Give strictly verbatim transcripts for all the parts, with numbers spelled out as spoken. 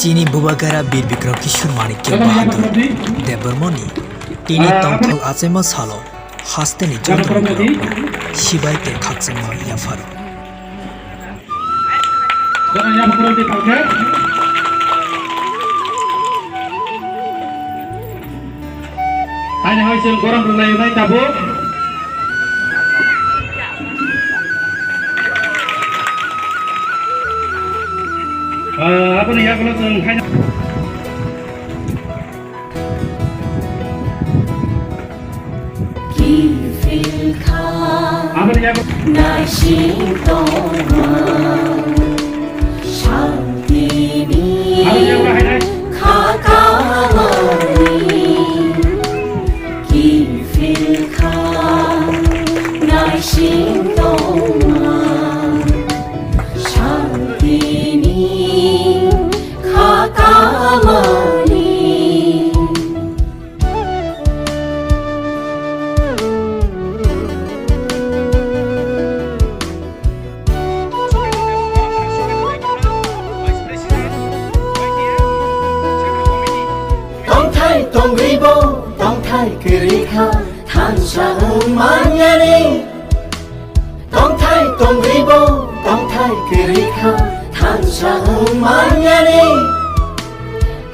Chini Bubagra Bir Bikram Kishore Manikya Bahadur Debbarmani tini tongthok achaima salo hasteni joto borokno sibai tei khakchangma yapharo. Haino hai chwng borom rwlai wnai tabuk. Ah, aboni yagulo chwng haino. Kiphilkha aboni yagulo naising tongma. Santini aboni yagulo haino. Khakamani kiphilkha naising tongma. Santini khakamani. Tongthai tongribo, tongthai kwrwi kha, thansa wng manyani. Tongthai tongribo, tongthai kwrwi kha, thansa wng manyani.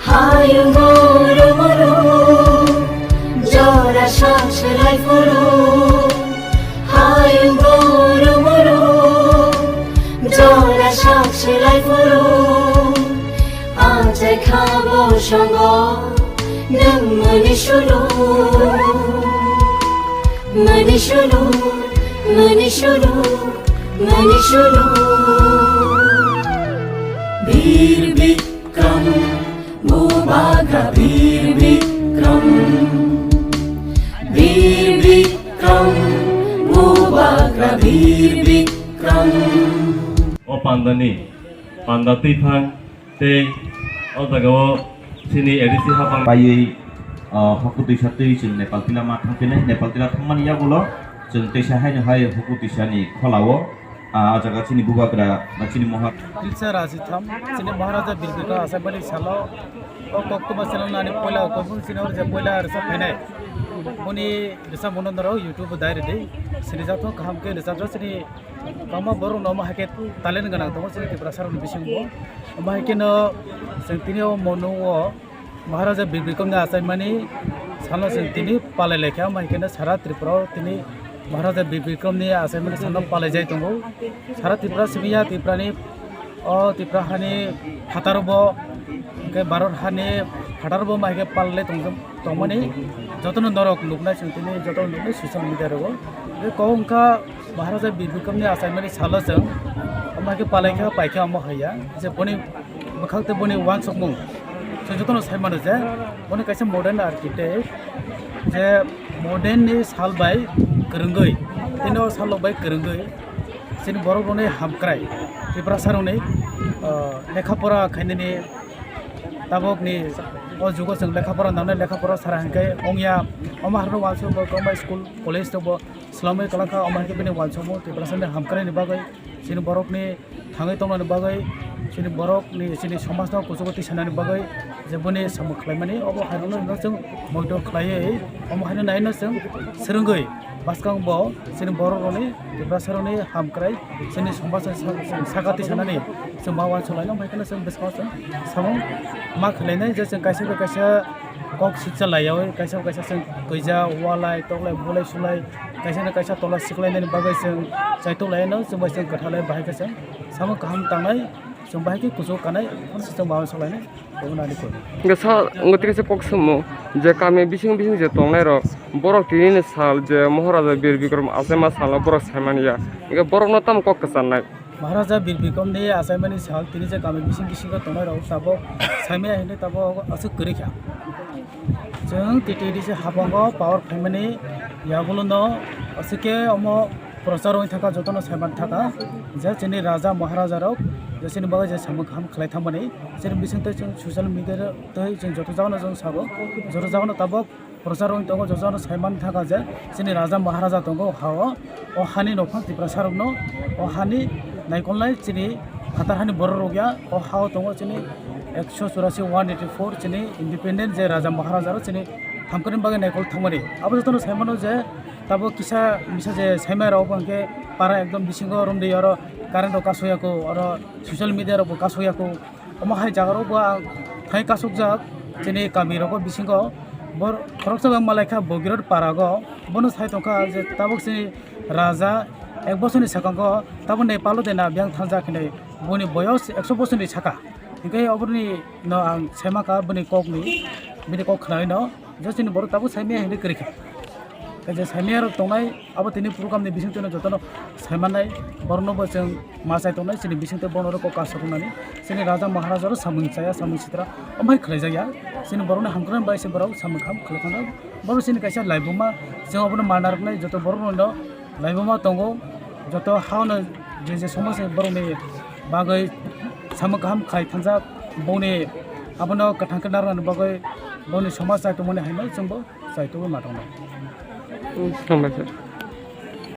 Hayung guru muru, jora sak selai phuru. Hayung guru muru, jora sak selai phuru. Achai kha bo songo, nwng mani sulu, mani sulu, mani sulu, mani sulu. Bir Bikram, Bubagra Bir Bikram, Bir Bikram, Bubagra Bir Bikram. O pandani, panda twiphang, tei o jagao chini A D C hapang paiwi, ah, hokutwi satwi chwng Nepal tila ma thangphinai. Nepal tila thangmani yagulo chwng teisa haino hai hokutwi sani kholao, ah, o jaga chini Bubagra ba chini Mohar. Kilsa Raji Tham, chini Maharaja Bir Bikram achaimani salo, o koktwma channel nani poila o kobun chini o je poila rwchap phainai. Boni rwchapmungno norok YouTube o dai rwdi. Sini jathok kaham khe rwchapjak chini kwbangma borok no omo hai khe talent gwnang tongo chini Tiprasa rokni bisingo. Omo hai kheno chwng tini o mono o Maharaja Bir Bikram ni achaimani salo chwng tini palai lai kha, omo hai kheno sara Tripura o tini Maharaja Bir Bikram ni achaimani salo palai jai tongo. Sara Tripura simi ya Tripura ni o Tripura hani phataro bo, hwnkhe Bharat hani phataro bo omo hai khe palai tong-, tongmani jotono norok nuknai chwng tini jotono nuknai social media rogo. Tei kok wngkha Maharaja Bir Bikram ni achaimani salo chwng omo hai khe palai kha, pai kha omo hai ya. Je boni bwkhak tei boni uansukmung chwng jotono sai mano je boni kaisa modern architect, je modern ni sal bai kwrwngwi, tini o salo bai kwrwngwi chini borok rokni hamkrai Tiprasa rokni, ah, lekha pora khainani tabukni o jugo chwng lekha pora nangnai, lekha pora sara hinkhe wngya. Omo harno uansukmung kwbangma school college tongo. Swlamwi kwlangkha, omo hai khe bini uansukmung Tiprasani hamkraini bagwi, chini borokni thangwi tongnani bagwi, chini borokni, chini somajno kuchugo tisanani bagwi je bini samung khlaimani, obo hairokno hino chwng moito khlaiwi, omo haino naino chwng swrwngwi bwskang bo chini borok rokni, Tiprasa rokni hamkrai, chini somajno sa-, sa-, saka tisanani chwng ma uansuk laino, omo hai kheno chwng bwskango chwng samung ma khlainai je chwng kaisa bai kaisa kok sitsa laiyaui kaisa kaisa chwng kwija, walai, toklai, bulai, sulai, kaisa na kaisa tola siklainani bagwi chwng chaitok laino, chwng bai chwng kwthalai bahai khe chwng samung kaham tangnai, chwng bahai khe kuchuk kanai, chwng bahai salainai, obo nani koi. Hwnkhe sa wngwi tei kaisa kok swngmung je kami bising bising je tongnai rok, borok tini ni sal je Maharaja Bir Bikram achaima salo borok saimani ya, hwnkhe borokno tamo kok kwcharnai? Maharaja Bir Bikram ni achaimani sal tini je kami bising bisingo tongnai rok tabuk saimaya hinwi tabuk aswk kwrwi kha. Chwng T T A D C habango power phaimani yagulo no aswk khe omo prochar wngwi thangkha, jotono saiman thangkha je chini raja maharaja rok je chini bagwi je samung kaham khlai thangmani chini bisingtwi chwng social media twi chwng joto jagano chwng sabo, joto jagano tabuk prochar wng tongo, jotono saiman thangkha je chini raja maharaja tongo o ha-o, o hani nophang Tiprasa rokno o hani naikolnai chini phatar hani borok rok ya, o ha-o tongo chini Ekso churasi, one eighty four chini independent je raja maharaja rok chini hamkrai bagwi naikol thangmani. Abo jotono saimano je tabuk kisa misa je saimai rok bo hwnkhe para ekdom bisingo romdi oro current rok kasuyako, oro social media rok bo kasuyako. Omo hai jaga rok bo ang thai kasukjak chini kami rogo bisingo bor khoroksa bai malaikha Bogirot parago. Bono sai tongkha je tabuk chini raja ek bosorni sakango tabuk Nepal o de na biyang thangjak hinwi boni boyos ekso bosorni saka. Hinkhe oborni no ang saimakha bini kokni, bini kok khnaino je chini borok tabuk saimaya hinwi kwrwikha. Tei je saimaya rok tongnai abo tini program ni bisingtwi no jotono saimannai, borokno bo chwng ma chai tongnai chini bisingtwi bono rok kok kasuk wngnani chini raja maharaja rok samung chaya samung sitra omhai khlaijakya. Chini borokni hamkrai bai se borok samung kaham khlai thangna borok chini kaisa laibuma chwng obono ma narwknai joto borok rokno laibuma tongo, joto haono je je somaj ni borokni bagwi samung kaham khai thangjak, boni abono kwthang khe narwknani bagwi boni somaj chai tongmani haino chwngbo chai tongwi ma tongnai. Hambai sir.